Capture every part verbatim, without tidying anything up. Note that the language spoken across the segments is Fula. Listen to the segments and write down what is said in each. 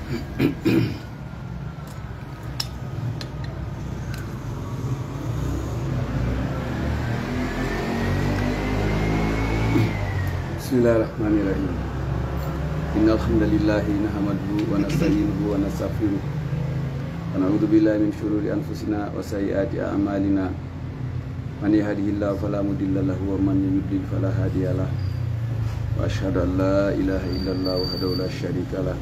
بسم الله الرحمن الرحيم. إن الحمد لله نحمده ونستعينه ونستغفره، ونعوذ بالله من شرور أنفسنا وسيئات أعمالنا. من يهده الله فلا مضل له، ومن يضلل فلا هادي له. وأشهد أن لا إله إلا الله وحده لا شريك له،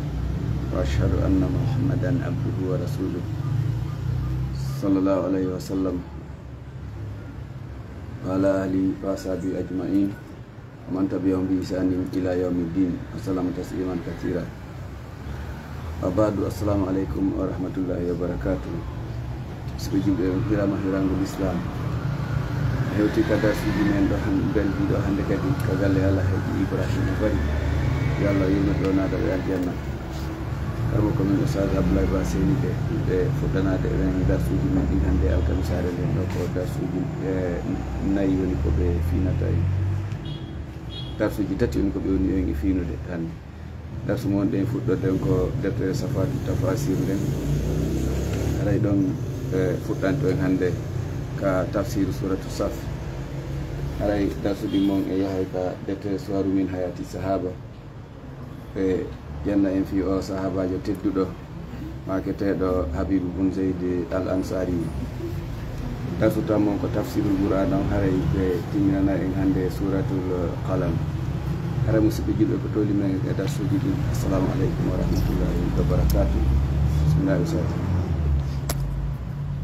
وأشهد أن محمدا عبده ورسوله، صلى الله عليه وسلم، وعلى آله وأصحابه أجمعين، ومن تبعهم بإحسان إلى يوم الدين، وسلم تسليما كثيرا. وبعد، السلام عليكم ورحمة الله وبركاته. Musidɓe julɓe, on hiiraama hiirangol Islam. Hewti ka darsuuji men ɗo han-, belɗi ɗo hannde kadi ka galle Alhaji Ibrahima Bari. Yo Allah yurmo ɓe, o naada ɓe aljanna. Karmo ko min Oustaz Abdoulaye Ba Seyni ɓe, ɓe fuɗɗanaade en darsuuji men ɗin hannde alkamisaare nden ɗo ko darsuuji, eh, nayi woni ko ɓe fiinata en. Darsuuji tati woni ko ɓe woni en e fiinude hannde. Darsu mo wonɗen fuɗɗoden ko deftere Safatu Tafasir nden. Haray ɗon, eh, fuɗɗanto en hannde ka tafsiru suratu Saf. Haray darsu ɗin mon e yahay ka deftere Suwaru min Hayati Sahaba. E ƴenna en fii o sahaabaajo tedduɗo, maaketeeɗo Habibu bun Zeydi Al Ansari. Darsu tan mon ko tafsirul Qur'an on, haray ɓe timminana en hannde Suuratul Qalam. Haray musidɓe julɓe, ko toli men e darsuuji ɗin. Assalamu aleykum wa rahmatullahi wa barakatuh. Bismillahi, Ustaz.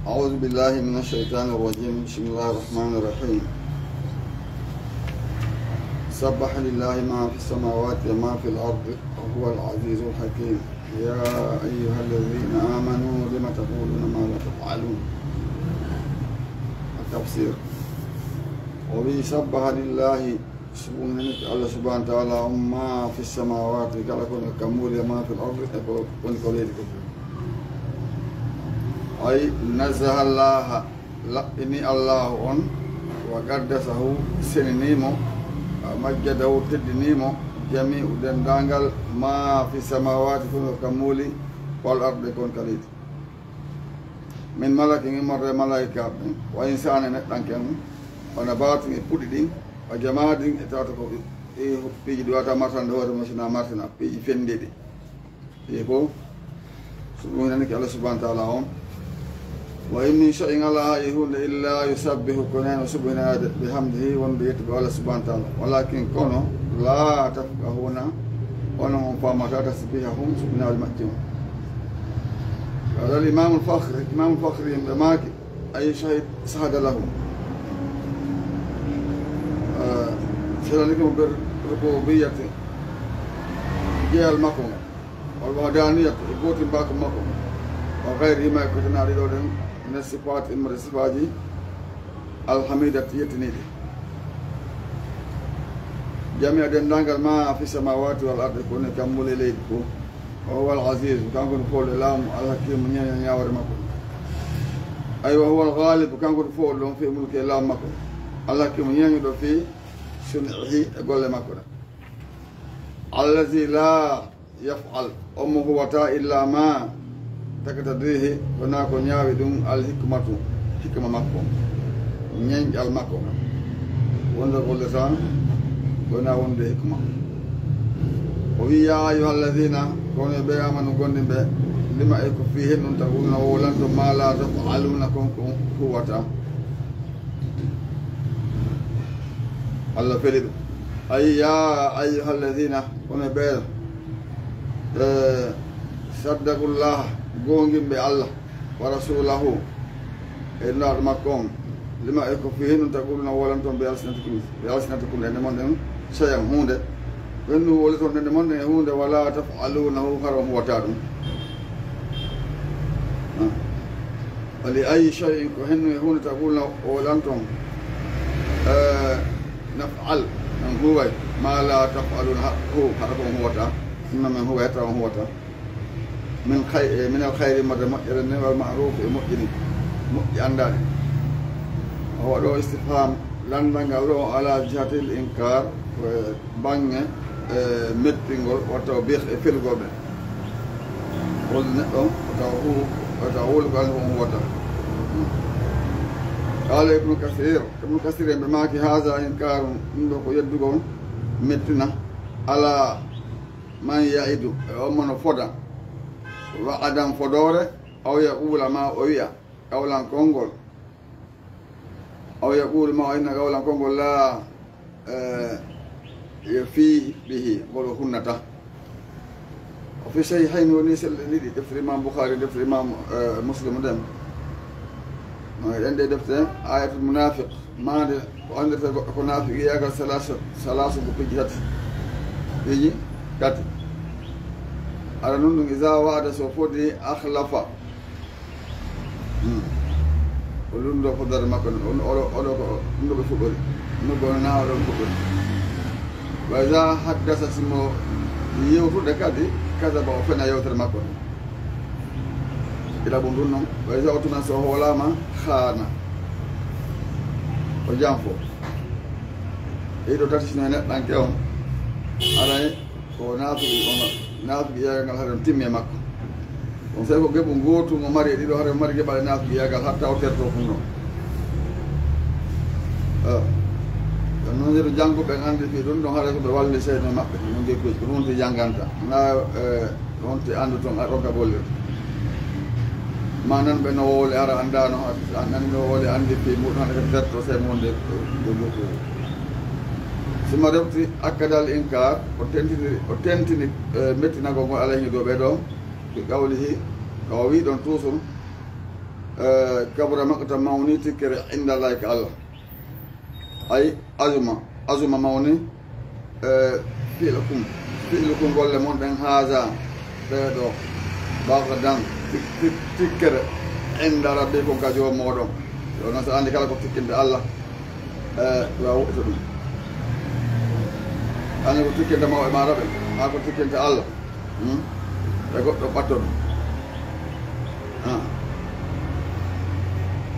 أعوذ بالله من الشيطان الرجيم. بسم الله الرحمن الرحيم. سبح لله ما في السماوات وما في الأرض وهو العزيز الحكيم. يا أيها الذين آمنوا لم تقولون ما لا تفعلون. التفسير. وفي سبح لله Suɓo wonani ko Allah subhanahu wa ta'ala on, ma fi samawati, kala ko woni kammuuli, ma fil ardi, e ko woni ko leydi ko. Ay, nazzaha Allah, laɓɓini Allahu on, wa qaddasahu, senini mo, wa majjadahu, teddini mo, jami'u, denndaangal, ma fi samawati, ko woni ko kammuuli, wal ardi, ko woni ka leydi. Min malakin, immorde e malaa'ikaaɓe ɓen, wa insaani, neɗɗanke on, wa nabaatin, e puɗi ɗin, wa jamaadin, e tawata ko e piiji ɗi wata martande hoore mum, sina martina piiji fendiɗi. Ɗi fof suɓinanike Allah subhanahu wa ta'ala on. Wa in min shay'in, alaa e huunde, illa yusabbihu, kono heen o suɓinanaade, bihamdihi, wonde yettude Allah subhanahu wa ta'ala. Walakin, kono, laa tafqahuuna, onon on faamata tasbihahum, suɓinaali maɓɓe on. Qala al-Imam al-Fakhri, Imam al-Fakhri yimɓe maaki, ay shahid, shahada lahum. Eh, selanike mo bir rububiyyati, jeyal makko ngal, wal wahdaniyati, e gootimbaaku makko, wa ghayrihima, e ko tanaa ɗiɗo ɗen, min sifaati, immorde sifaaji, alhamidati, yettiniiɗi. Jami'a, denndaangal, ma fi samawati wal ardi, ko woni kammuuli leydi ko. Wa huwa al-aziz, kanko woni fooluɗo e laamu, al-hakimu, ñeeño ñaawore makko. Ay wa huwa al-ghalibu, kanko woni fooluɗo on fi mulki e laamu makko. Al-hakimu, ñeeñuɗo fi sun'ihi, e golle makko ɗen. Allazi la yaf'al, on mo huwata illa ma taqtadihi, wona ko ñaawi ɗum al hikmatu, hikma makko, ñeñƴal makko. Wonde golle tan, wona wonde hikma. O wi, ya ayyuha alladhina, kono ɓe amanu, gonɗinɓe, lima e ko fii hen ɗum taquluna, wowlanto ma la taf'aluna, kon ko huwata. Allah feli ɗum. Ay, ya ayyuha alladhina, kono ɓe, eh, saddaqullaha, goonginɓe Allah, wa rasulahu, e nulaaɗo makko on, lima e ko fii hen ɗum taquluna, wowlanton bi alsinatikum, bi alsinatikum, e nde mon ɗen, shay'an, huunde. Ɓen ɗum wowlaton nde mon ɗen e huunde, wala taf'alunahu, hara on huwata ɗum. Ah. Wa li ayyi shay'in, ko henno e huunde, taquluna, wowlanton, eh, naf'al, en huway, ma la taf'aluna, ha-, hu-, hara ko on huwata, sinno men huway, tawa on huwata. Min khay-, eh, min al khayri, mode moƴƴere nden, wal ma'ruf, e moƴƴini, moƴƴi anndaani. O waɗo istifham, lanndal ngal ɗo, ala jihatil inkar, ko e baŋŋe, eh, mettingol, wa tawbih, e felugol ɓe. Holli neɗɗo o tawa hu-, o tawa wowli ko annda ko on huwata. Qala Ibnu Kasir, Ibnu Kasir en ɓe maaki, haza inkarun, ɗum ɗo ko yeddugol, mettina, ala man ya'idu, e on mo no foda, wa'adan fodoore, aw yaqula ma o wi'a, qawlan konngol, aw yaqulu ma o inna qawlan konngol la, eh, yafi bihi, ngol o hunnata. O fi sahihayni woni selle ɗiɗi, deftere Imam Bukhari, deftere Imam, eh, Muslim nden. No e ɗen ɗe defte, ayatul munafiq, maande ko anndirta goɗɗo ko naafiqiyaagal salasa, salasa ko piiji tati. Piiji tati. Ara nun ɗum, iza wa'ada so fodi, akhlafa. Hmm. O lundo foddare makko non. On, oɗo, oɗo ko ɗum ɗo ɓe fuɗɗori. Ɗum ɗo na oɗon fuɗɗori. Wa iza haddasa, simo yewtude kadi, kadaba, o fena yewtere makko non. Ila ɓum ɗum non. Wa iza utmina, so hoolaama, khana. O janfo. E ɗo tati sino e neɗɗanke on. Aray. Ko naafiqi on, naafiqiyaagal ngal haɗa timmi e makko. On sey ko geɓu ngootu mo mari e ɗiɗo, haɗa mari geɓal e naafiqiyaagal hatta o terto ɗum ɗon. Eh, ɗum noon yeru jannguɓe en anndi fii ɗum ɗon, haɗa ko ɓe walli seyno maɓɓe, ɗum ɗon geɓuuji, ko ɗum wonti jannganta. Na, eh, ɗum wonti anndu toon, a ɗon ka bollirde. Ma nan ɓe no wowle, hara anndaano, a nani no wowle, anndi fii muɗum, haɗa ko terto sey mo wonde, eh, geɓuuji. Suma refti akkadal inkar, o tentini, o tentini, eh, mettinagol ngol alayhi dow ɓe ɗo, bi qawlihi, o wi ɗon toujours, eh, kabura maqtan, mawni tikkere inda Allahi ka Allah. Ay, azuma, azuma mawni, eh, fi'lukum, fi'lukum golle mon ɗen haza, ɓe ɗo, baqdan, tik-, tik-, tikkere inda rabbikum ka joom moɗon. Yo non so anndi kala ko tikkinde Allah, eh, yo a woɗɗito ɗum. Anndi ko tikkinte mawɓe maaɗa ɓen, haa ko tikkinte Allah, hmm? E goɗɗo ɓatto ɗum. Ah.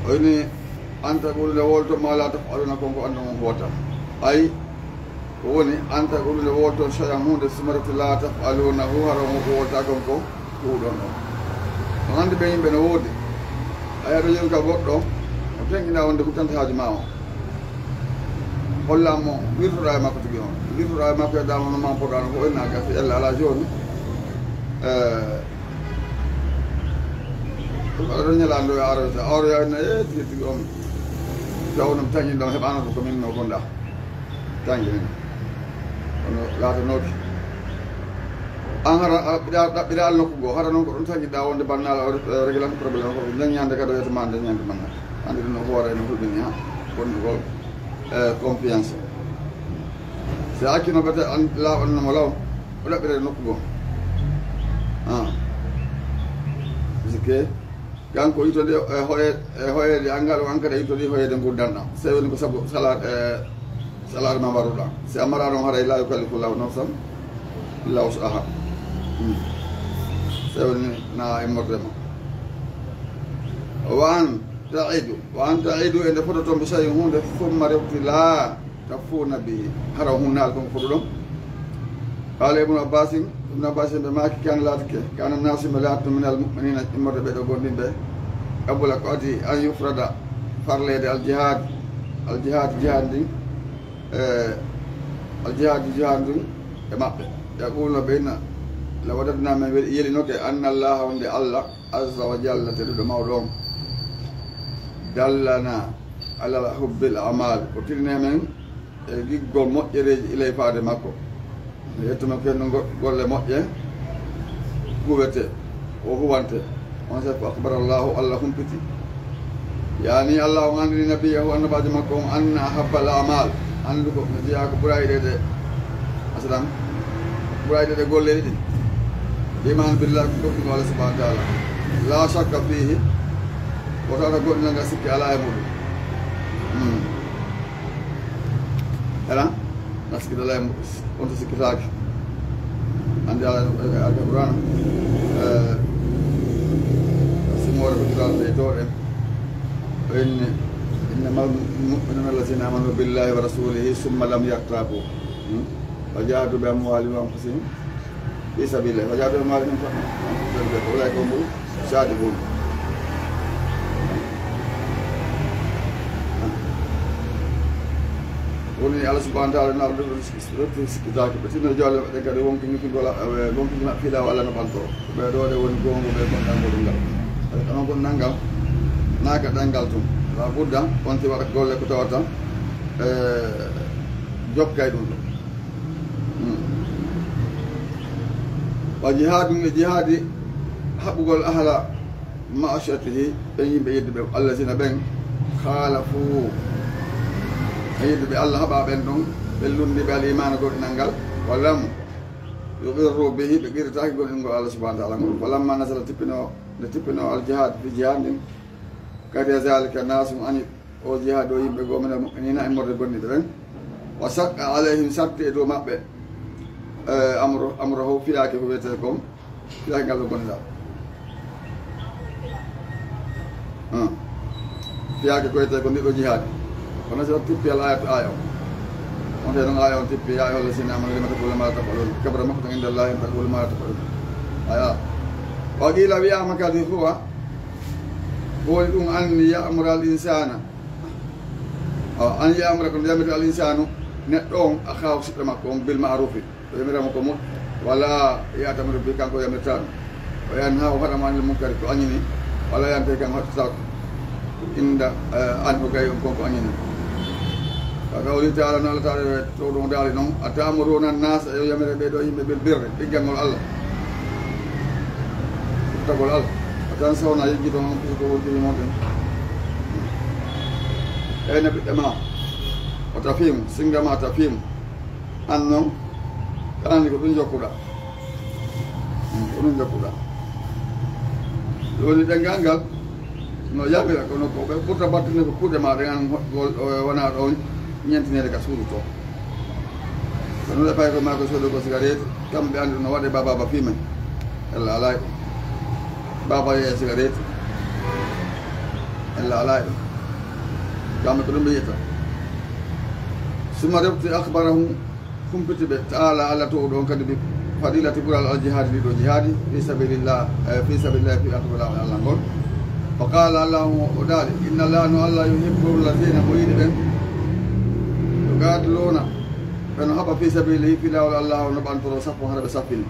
O ini, an taqulu, nde wolto ma la taf'aluna, kon ko annda on huwata. Ay, ko woni, an taqulu, nde wolto shay'an huunde, suma refti la taf'alunahu, hara on ko wolta kon ko huuɗon ɗon. On anndi ɓen yimɓe no woodi. A yaha ɗo yeru ka goɗɗo, o tenƴina wonde huttante haaju ma on. Holla mo, wirtoɗaa e makko tigi on. Wirtoɗaa e makko e dama no mampoɗaa no ko inna gasi ella alaa jooni. Eh, ɗum aɗa ɗon ñalaande o arata. Oro ya inna, eh, tigi tigi on. Taw ɗum tañi ɗon heɓaano ko min no gonda. Tañi min. Kono laatanooki. An hara a ɗaɓɓira, ɗaɓɓira al nokku goo. Hara noon ko ɗum tañiɗaa wonde bannaala o, eh, reglante problème o. Ko dañi ñande kadi o yetta ma dañi ñande bannaala. Anndi ɗum no hoore no hulɓini ha. Wonde ko, eh, confiance. Si a accino bete an laaɓanno mo law, o ɗaɓɓira e nokku goo. Ah. Parce que kanko yitodi e hoye-, e hoyeede an ngal, o an kadi a yitodi hoyeede ngurndan ɗan. Sey woni ko sabu salaat, eh, salaat ma mbaruɗa. Si a mara ɗon haray la yukallifu Allahu nafsan illa wus'aha. Hmm. Sey woni na immorde ma. Wa an ta'idu, wa an ta'idu e nde fototon bi shay'in huunde, summa refti la tafuna bihi. Hara o hunnaali kon ko fotuɗon. Qala Ibnu Abbasin, Ibnu Abbasin ɓe maaki, kana laatike, kana naasu ɓe laatno minal mu'minina, immorde ɓe ɗo gomɗinɓe. Qabula ko adii an yufrada, farleede al jihad, al jihad, jihad ndin, e al jihad, jihad ndin e maɓɓe. Yaquluna ɓe inna, la wadadna men weli-, yelinoke, anna Allaha wonde Allah, azza wa jalla, tedduɗo mawɗo on, dallana ala hubbil a'mal, o tinni men e giggol moƴƴereeji ilay faade makko. Mi yettuma ko henno go-, golle moƴƴe kuwete, o huwante. On saa'i ko akbara Allahu, Allah humpiti. Yaani Allah on anndini nabiyahu, annabaajo makko on, anna ahabbal a'mal, anndu ko no jeyaa ko ɓurayɗe ɗe, masalan, ɓurayɗe ɗe golleeji ɗin. Iman billah, ko gomɗingo Allah subhanahu wa ta'ala. La shakka fihi, wotata goɗɗinal ngal sikki alaa e muɗum. Hmm. Ela, na sikki alaa e muɗum. On to sikkitaaki. Anndi Alla, eh, Alqur'aana, eh, simoore ko Qur'aana leytooɗe. O inni, "Innamal mu'minuuna allazina amanu billahi wa rasulihi summa lam yartabu, hmm? Wa jahadu bi amwalihim wa anfusihim." في سبيل الله. فجاهدوا بأموالهم وأنفسهم. أولئك هم الصادقون. Woni Allah subhanahu wa ta'ala na ruttu sikki zaki. Ɓe tinno joole maɓɓe kadi wonkini ki gola, eh, wonkini maɓɓe fila walla no ɓanto. Ɓe ɗo de woni gongo ɓe gonɗal muɗum ngal. Kadi kama gonɗal ngal, naaka ɗangal tun. La budda, on ti waɗa golle ko tawata, eh, jokkay ɗum ɗo. Hmm. Wa jihadun e jihadi haɓugol ahla ma'ashatihi, ɓen yimɓe yedduɓe Allah sina ɓen, khalafu, ɓe yedduɓe Allah haɓa ɓen ɗon, ɓe lundi ɓe al imana goɗɗinal ngal, wa lam yuqirru bihi, ɓe qirritaaki goɗɗingol Allah subhanahu wa ta'ala ngol. Falamma nazala tippino, nde tippino al jihad fi jihad ndin, kariha zalika nasun ani o jihad o yimɓe goo minal mu'minina e morde gonɗiɓe ɓen. Wa shaqqa alayhim satti e dow maɓɓe, eh, amru, amruhu fiyaake ko wiyetee kon, fiyaake ngal ɗo gonɗinal. Hmm. Fiyaake ko wiyetee ko ndiɗo jihaadi. Kono so tippi al ayatu aya on. On tawi noon aya on tippi, ya ayyuhal lazina amanu lima taquluna ma la taf'alun. Kabura maqtan inda Allahi an taqulu ma la taf'alun. Aya. Wa qila wiyama kadi huwa. Ko woni ɗum an ya'mura al insana. Awa, an ya'mura ko yamirta al insanu, neɗɗo on, akhahu siɗɗo makko on, bil ma'rufi. O yamirama ko moƴƴi. Wala ya'tamuru bi kanko yamirta ɗum. O yanha o haɗama anil munkari ko añini. Wala yantahi kanko haɗtata ko. Inda, eh, an ko gay on kon ko añini. Ka qawli ta'ala no Allah ta'ala to ɗum daali noon. Atamuruna nasa yo yamire ɓe ɗo yimɓe bil birri. Ɗiggangol Allah. Tagol Allah. Wa tansawna yejjito on ko wonti mon ɗin. Eyna ɓiɓɓe ma. O tafimu, singa ma tafimu. An noon, kaani ko ɗum jokkuɗa. Hmm, ko ɗum jokkuɗa. Ɗum woni ɗenngal ngal, no yamira, kono ko ɓe ɓurta battude ko kuuɗe ma ɗen an, wona ɗo ñentinede ka suudu to. Kono ɓe payi ko maa ko sodo ko sigaret, kamɓe andu no waɗe baba ba fii men. Ella alay. Baba ye sigaret. Ella alay. Kamɓe ko ɗum ɓe yiyata. Summa rebti akhbarahum. Humpiti ɓe, ta'ala, Allah to ɗon kadi bi fadilati ɓural al jihadi, ɗiɗo jihadi, fi sabilillah, eh, fi sabilillah, fi artuɓe laawol Allah ngol. Wa qala Allah, o daali, inna Allah no Allah yuhibbu alladhina, mo yiɗi ɓen, yuqatiluna, ɓe no haɓa fi sabilihi, fi laawol Allah, no ɓantoro sappo hara ɓe sappini.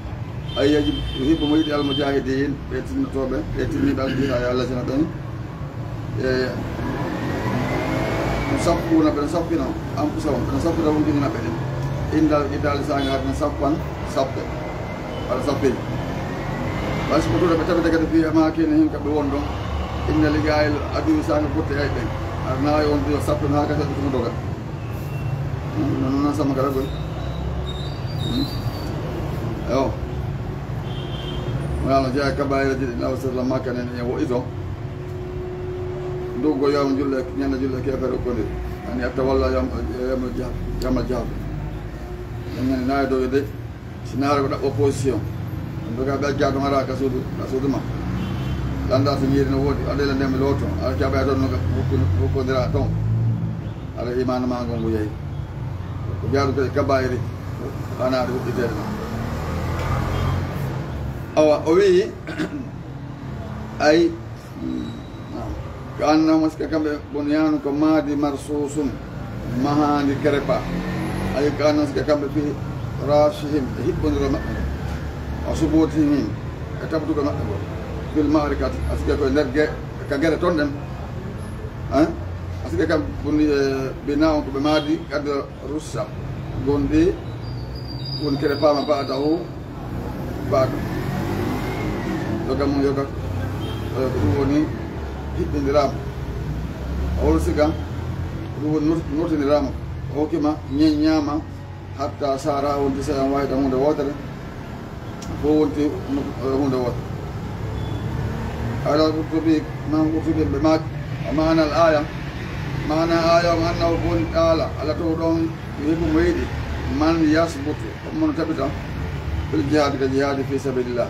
Ay yajib, yuhibbu mo yiɗi al mujahidin, ɓe tinnotooɓe, ɓe tinniiɓe al jihadi, Allah sina ɓen. E, yusaffuuna, ɓe no saffina anfusahum, ɓe no saffina wonkiji maɓɓe ɗin. Indal qitaali, saanga haɗa no saffan sappe, haɗa saffeeji. Wa yasbutuuna, ɓe tabita kadi fii amaakinihim, ka ɓe won ɗon. Inda liqaa'il aduwwi, saanga fotti e ɓen. Haɗa naawi on yo saffin haa kadi ɓe tuma doga. Hmm, non, non, sama kala koy. Hmm. Eyo. Wala no jeeya kabaa'ira jiɗi, Nabi sallallahu makka nen en woɗɗito. Nduggo yawma julle, ñande julle keefere ko de. Ani atta walla yawma, yawma jah-, yawma jahal. En ñande nayi doge de. Si naare ko ɗaɓɓo opposition. On doga ɓe ajja ɗum ara ka suudu, ka suudu ma. Landa so ñiiri no woodi, aɗa ila ndemi looto. Aɗa jaɓa toon no ka hukku-, hukkondira toon. Aɗa imaana ma ngon ngu yehi. Ko jaaru ko e kabaa'iri, ko haanaade huɗɗiteede ma. Awa, o wi'i, ay, ka annahum, sika kamɓe, bunyaanun ko maadi marsuusun, mahaandi kerepa. Ay, ka annahum, sika kamɓe, fii raashihim, e hiɓɓondiro maɓɓe ngo. Wa subuutihim, e tabutugol maɓɓe ngo. Fil ma'rakati, a sika koye nder ge-, ka gere ton ɗen. Hein? A sika kam, bundi, eh, binaa'un ko ɓe maadi, qad russa, gonɗi, woni kere paama ba'dahu, ba'da. Yoga mum yoga, eh, ko ɗum woni hiɓɓindiraama. O woni siga, ko ɗum woni not-, notindiraama. O hokkima, ñeññaama, hatta saara wonti seyan wahida huunde wootere. Fof wonti no, eh, huunde wootere. Alal Qurtubi, Imam Qurtubi ɓe maaki, o maana al aya, maana aya on annahu ko woni qaala, Alla to ɗon, yuhibbu mo yiɗi, man yasbutu, on mo no tabita, fil jihaadi ka jihaadi fi sabilillah.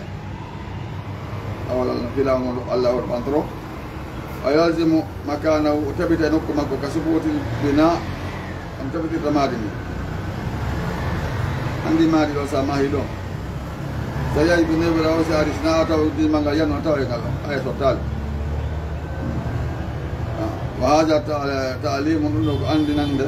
Awalal no filaango Allah waɗi ɓantoro. Wa yalzimu makanahu, o tabita e nokku makko, ka subutil bina, on tabitirta maadi ni. Anndi maadi ɗo, sa mahi ɗo, Tawi ay ɓe neɓira o si ari sina a taw dimal ngal yanno tawa e ngal o, ay sottaali. Ah, wa haja ta-, ta'limun, ɗum ɗo ko anndinande.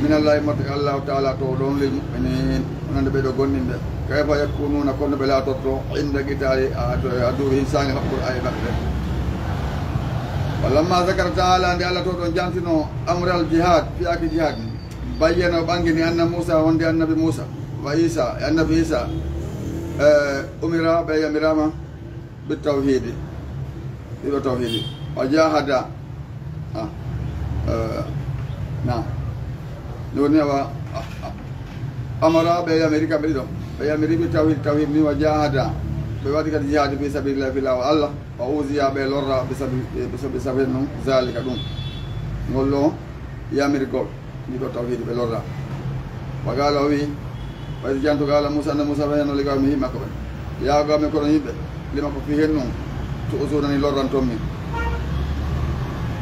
Min Allahi, martaka Allahu ta'ala to ɗon, lil mu'minin, wonande ɓe ɗo gomɗinɓe. Kayfa yakununa, kono ɓe laatorto, inda qitali, a, to, a duwi hin saanga haɓɓol ay maɓɓe. Wa lamma zakara ta'ala, nde Allah to ɗon jantino amral jihad, fiyaki jihad ni. Bayyana, o ɓangini, anna Musa, wonde annabi Musa, wa Isa, e annabi Isa, eh, umira, ɓe yamirama, bi tawhidi, ɗiɗo tawhidi, wa jahada, ah, eh, na, ni woni wa, a, a, amara, ɓe yamiri kamɓe ɗiɗo, ɓe yamiri bi tawhidi, tawhidi ni, wa jahada, ɓe waɗi kadi jihadi fi sabilillah, fi laawol Allah, wa uziya, ɓe lorra, bi sabi, bi sabi, sabi non, zalika ɗum, ngol ɗo yamirgol. Ni ko tawhidi ɓe lorra. Wa qala, o wi, wa iz janto qala Musa, annabi Musa wi henno li qawmi, yimɓe makko ɓen. Ya qawmi, kono yimɓe, lima ko fi hen non, tu'zunani, lorranton min.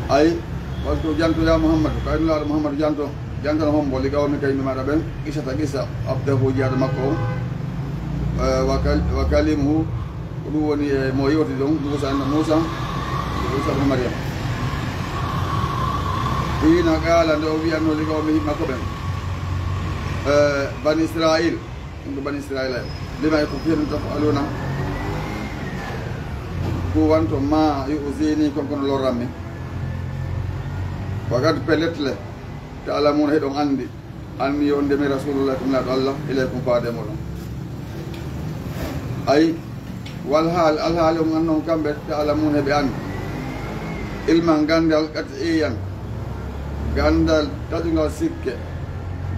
Ay, wa qul, janto ya Muhammadu, kay Nulaaɗo Muhammadu, janto, jantano hombo, li qawmi, kay yimɓe maɗa ɓen, qissata qissa, abdahu, jiyaaɗo makko on, eh, wa kal-, wa kalimuhu, ko ɗum woni e mo yewti ɗon, Muusa, annabi Muusa, Muusa ibn Maryam. Hiina qaala, nde o wi'anno li qawmihi, makko ɓen, eh, Bani Israil, ɗum ko Bani Israila en, lima e ko fiye ɗum taf'aluna, kuwanto ma yu'zini, kon kono lorranmi. Wa qad, pellet le, ta'lamuna, hiɗon anndi, anni wonde mi Rasulullah, ko mi laaɗo Allah, ilaykum, faade e moɗon. Ay, wal haal, alhaali on annon kamɓe, ta'lamun, heɓe anndi. Ilman, ganndal, qat'iyyan, ganndal taƴungal sikke,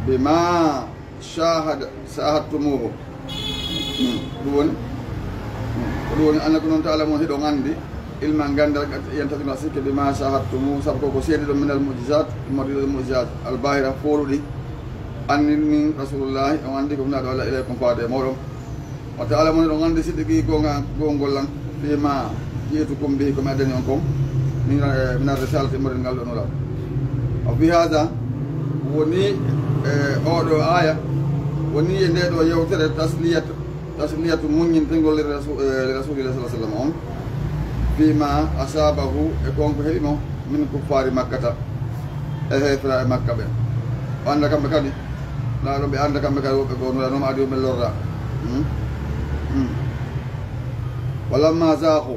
bima shahada, shahadtumuhu. Hmm, ko ɗum woni? Hmm, ko ɗum woni, annakum, non ta'lamun, hiɗon anndi. Ilman, ganndal, qat'iyyan, taƴungal sikke, bima shahadtumu, sabu ko ko seedi ɗon, minal mu'jizat, immorde ɗon mu'jizat, al bahira, fooluɗi, annin min Rasulullahi, on anndi ko mi laaɗo Allah, ilaykum, faade e moɗon. Wa ta'lamuna, on anndi sidqi, goonga, goongol lan, fima ji'tukum bihi, ko mi addani on kon, min, eh, min ar-risalati, immorde ngal ɗo nulaaɗo. Wa fi hadha, woni, eh, oɗo aya, woni e nde ɗo yewtere, tasliyat, tasliyatu, muññintingol, li rasu-, eh, li Rasulillah sallallahu alaihi wasallam on, fima asabahu, e kon ko heɓi mo, min kuffari Makkata, e heefera e Makka ɓe. O annda kamɓe kadi, na ɗum ɓe annda kamɓe kadi, woɓɓe goo nula noon adi ɓe lorra. Hmm? Hmm. Walamma zaaku,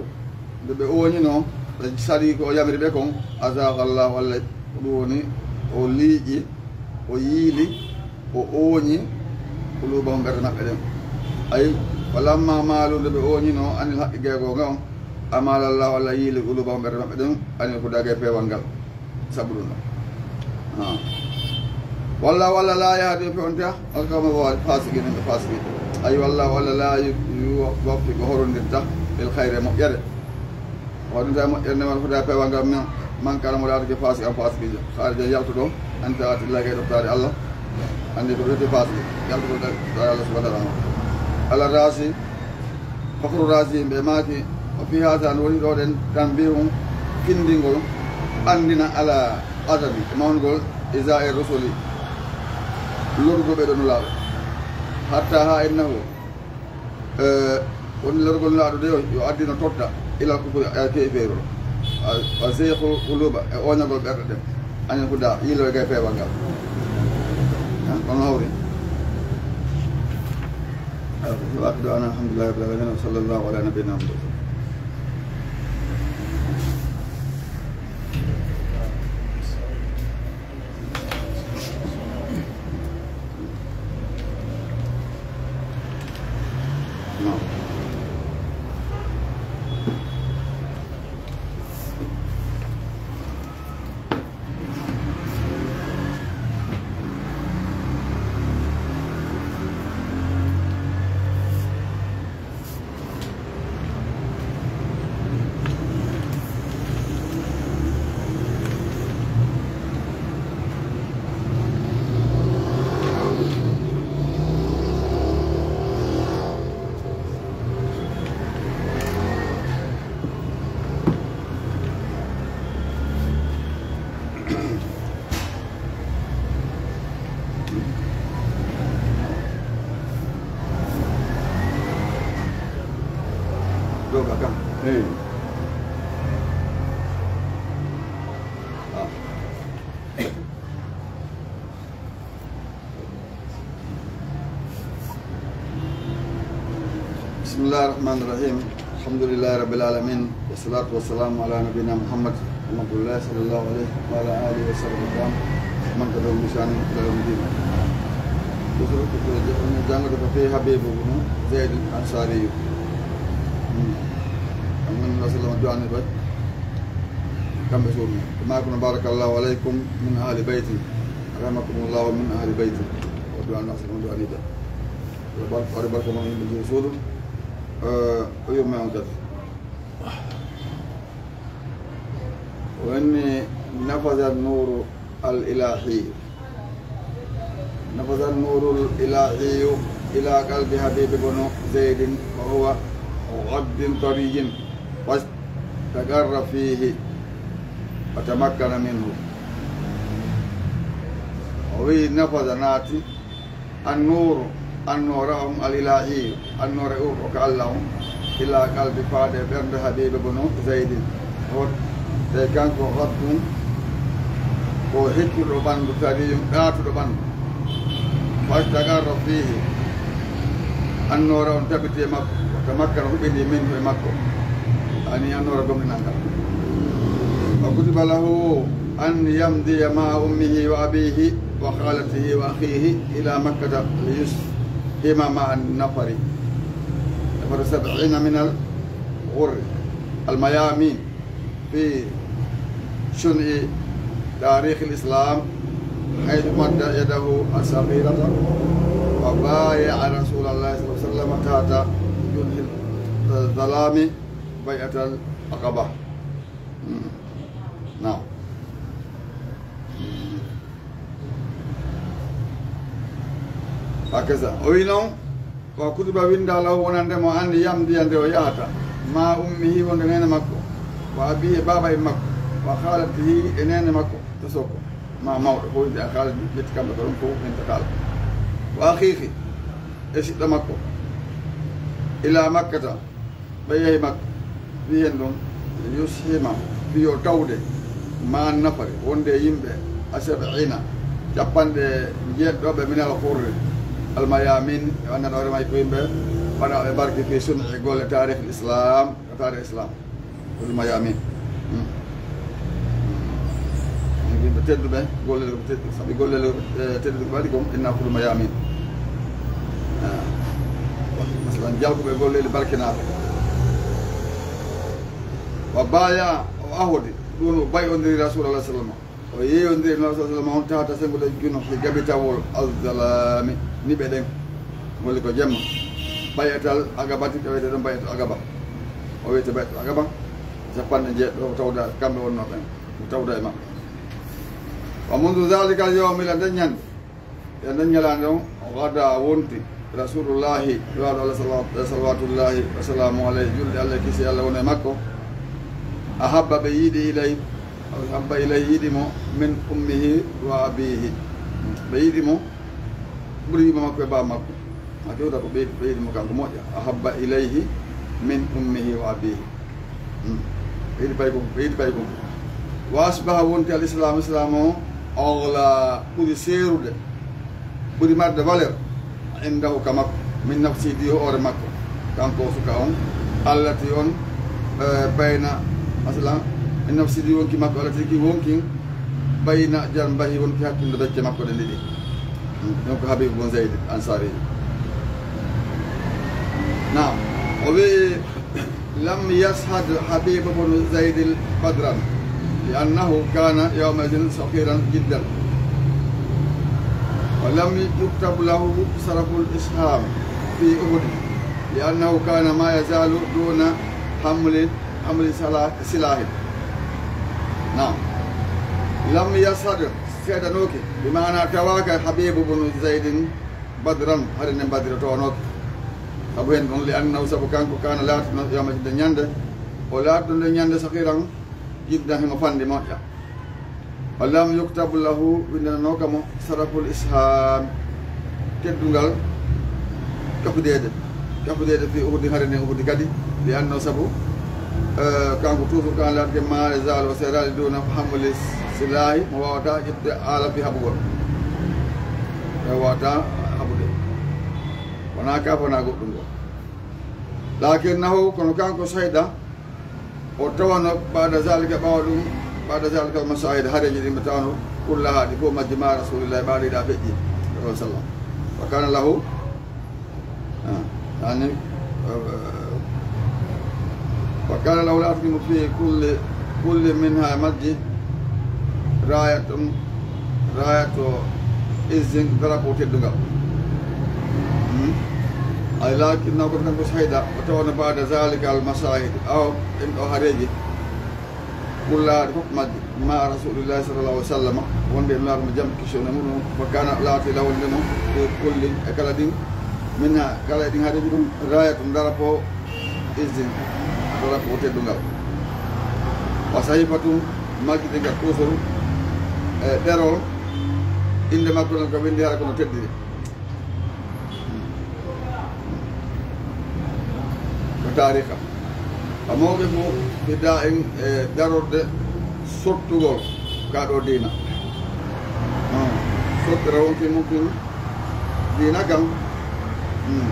nde ɓe ooñino, ɓe sali ko o yamiri ɓe kon, azaaqa Allahu, Allah, ko ɗum woni o liiƴi, o yiili, o ooñi quluubahum, ɓerɗe maɓɓe ɗen. Ay, falamma maalu, nde ɓe ooñino, anil haqqi, gay goonga on, amaala Allahu, Allah yiili quluubahum, ɓerɗe maɓɓe ɗen, anil hudaa, gay peewal ngal. Sabu ɗum ɗon. Ah. Wallahu, Allah, laa yahdi, o fewnta, al qawma, faasiqiina, yimɓe faasiqiiɓe. Ay, wallahu, Allah, laa yu-, yuwaffiqu, horondirta, lil khayri, moƴƴere. Waɗunta e moƴƴere nde won hudaa, peewal ngal, min, man kaana, mo laatake faasiqan, faasiqiijo, khaarijan, yaltuɗo, an taa'atillahi, gay ɗoftaade Allah. Anndi ko wiyetee faasiqi, yaltuɗo ɗoftaade Allah subhanahu wa ta'ala. Ala Razi, Fakhru Razi, ɓe maaki, wa fi haza, no woni ɗo ɗen, tanbihun, findingol, anndina, ala azami, e mawngol, izaa'i rusuli, lorgol ɓe ɗo nulaaɓe. Hatta ha innahu, Eh, woni lorgol Nulaaɗo de, yo addino totta ilal kufri, e keefeerol. A, a seyqu quluuba, e ooñagol ɓerɗe ɗen. Anil hudaa, yiilo e gay peewal ngal. Han, kono hawri. Wa aakhiru da'waana anil hamdulillahi rabbil aalamiin. Wa sallallaahu alaa nabiyyinaa Muhammad. Yoga kam. Eyi. Ah. بسم الله الرحمن الرحيم. الحمد لله رب العالمين، والصلاة والسلام على نبينا محمد ورحمة الله صلى الله عليه وعلى آله وصحبه وسلم ومن تبعهم بإحسان إلى يوم الدين. Kusuru ko jangata ko fii Habibu bunu Zayd Ansari. Hmm. Annabi sallallahu alaihi wasallam du'ani ba. Kambe sunu. Kama kuna barakallahu alaikum min ahli baiti. Rahmakumullahu min ahli baiti. O du'ani sallallahu alaihi wasallam du'ani ba. Wala barka, wala barka mo yimɓe suudu. Eh, o yurme on kadi. Woni nafaza nuru al ilahi. Nafaza nuru al ilahi ila qalbi Habibi bunu Zaydin wa huwa ghaddin tariyin fastaqarra fihi wa tamakkana minhu. O wi nafaza naati Annuuru, annoora on, al ilaahi, annoora urɗo ka Allah on, ila qalbi faade ɓernde Habiibi bunu Zaydin. Hot, te kanko haddun ko heccuɗo ɓanndu, tariyun ɗaatuɗo ɓanndu. Fastaqarra fiihi, annoora on tabiti e makko, wata makkana huɓindi minhu e makko. Ani annoora gomɗinal ngal. Wa kutiba lahu an yamdiya ma'a ummihi wa abiihi wa khalatihi wa akhihi ila makkata liyushima ma'a nafari. Nafara sab'ina minal ghurri al mayamin fi shun'i tarikh al islam haythu madda yadahu as saghirata wa baya'a Rasulullah sallallahu alaihi wasallam tahta junhi al zalami bay'atal aqaba. Hmm. Naam. Hakaza. O wi noon, wa kutiba winda lahu wonande mo an yamdiya nde o yahata. Ma ummihi wonde neene makko. Wa abihi e baaba en makko. Wa khalatihi e neene makko. To sokko. Ma mawɗo ko windi a khalati ƴetti kamɓe ko ɗum fof min to kala. Wa akhihi e siɗɗo makko. Ila makkata. Ɓe yehi makko, wiyen ɗum, yushima, wiyo tawde, ma nafari, wonde e yimɓe, asab'ina, capanɗe jeeɗiɗo ɓe minal hurri, al mayamin, ɓe anndan hoore may ko yimɓe, waɗaɓe barke fi sun'i golle taarikh islam, taarikh islam, hurri mayamin. Hmm. Yimɓe tedduɓe, gollele ko teddu-, sabi gollele, eh, tedduɓe ko waɗi kon, inna kulu mayamin. Ah. Masalan, jalkuɓe gollele barkinaaɓe. Wa baya, o ahodi, ɗum o bay ondiri Rasulullah sallallahu alaihi wasallam. O yeeyondiri Nabi sallallahu alaihi wasallam on tawata sengude juno e gabitawol alzalami, niɓe ɗen. Ngoli ko jemma. Bayatal agabati, ɓe wiyete ɗon bayatal agaba. O wiyete bayatal agaba. Capanɗe jeeɗiɗo ko tawda kamɓe wonno ɓen. Ko tawda e maɓɓe. Wa mundu zalika al yawm, ila nden ñande, ila nden ñalaande on, gada wonti Rasulullahi, Nulaaɗo Allah salawat-, salawatullahi wa salamu alayhi, julde Allah e kisi Allah wona e makko. Ahabba ɓe yiɗi ilay, ahabba ilay yiɗi mo, min ummihi wa abihi. Ɓe yiɗi mo, ɓuri yiɗi mo makko e baaba makko. Ma kewta ko ɓeydi, ɓeydi mo kanko moƴƴa. Ahabba ilayhi min ummihi wa abihi. Hmm. Ɓeydi pay ko, ɓeydi pay ko. Wa asbaha wonti al islamu, islamu o, awla ɓuri seerude, ɓuri marde valeur, indahu ka makko, min nafsi di hoore makko. Kanko o suka on, allati on, eh, bayna, masalan, min nafsi di wonki makko, allati ki wonki, bayna janbahi wonki hakkunde becce makko ɗen ɗiɗi. Donc Habib bun Zayd Ansari. Naam. O wi'i, lam yashhad Habib bun Zayd badran, li annahu kana yawma idhin saghiran jiddan. Wa lam yuktab lahu sharaful isham fi Uhud, li annahu kana ma yazalu duna hamli, hamli sala-, silahin. Naam. Lam yashhad seedanooki, bi maana tawaaka Habibu bunu Zaydin badran, hari nden badira toonooki. Sabu hen ɗum, li annahu, sabu kanko, kaana laatino, yawma nde ñande, o laatino nde ñande sakiran, jiddan himo fanndi moƴƴa. Wa lam yuktab lahu, winndanooka mo saraful isham, teddungal kafideede. Jaɓɓodeede fii Uhudi, hare nden Uhudi kadi, li annahu sabu, eh, kanko toujours kan laatike ma yazalu o seeraali duuna hamli silaahi, mo waawata ƴettude aala fii haɓugol. Ɓe waawata haɓude. Wonaa ka, wonaa goɗɗum ngo. Lakinnahu, kono kanko shahida, o tawano ba'da zalika, ɓaawo ɗum, ba'da zalika al mashahid, hareeji ɗin ɓe tawano kullaha ɗi fof majji ma Rasulillahi ɓaaɗo iɗa feƴƴi, sallallahu alaihi wasallam. Wa kana lahu, ah, yani, eh, wa kana lahu laatiki mo fi kulli, kulli minha majji rayatun, rayatu izzin, drapeau teddungal. Hmm? Ay, lakinnahu, kono kanko shahida, o tawano ba'da zalika al mashahid, aw ɗin ɗo hareeji, kullaha ɗi fof majji, ma Rasulillahi sallallahu alaihi wasallam, wonde e Nulaaɗo mo jam kisi woni e muɗum, fa kana laati lahu wonde mo, fi kullin, e kala ɗin, minha, kala e ɗin hareeji ɗum, rayatun, drapeau, izzin, drapeau teddungal. Wa sahifatun, majji ɗin ka toujours, e ɗerol, innde makko non ko winndi hara kono teddiri. Ko taariika. Ka mawqifu fida'in, e darorde sottugol ka ɗo diina. Hmm. Sottira wonki mum kin diina kan. Hmm.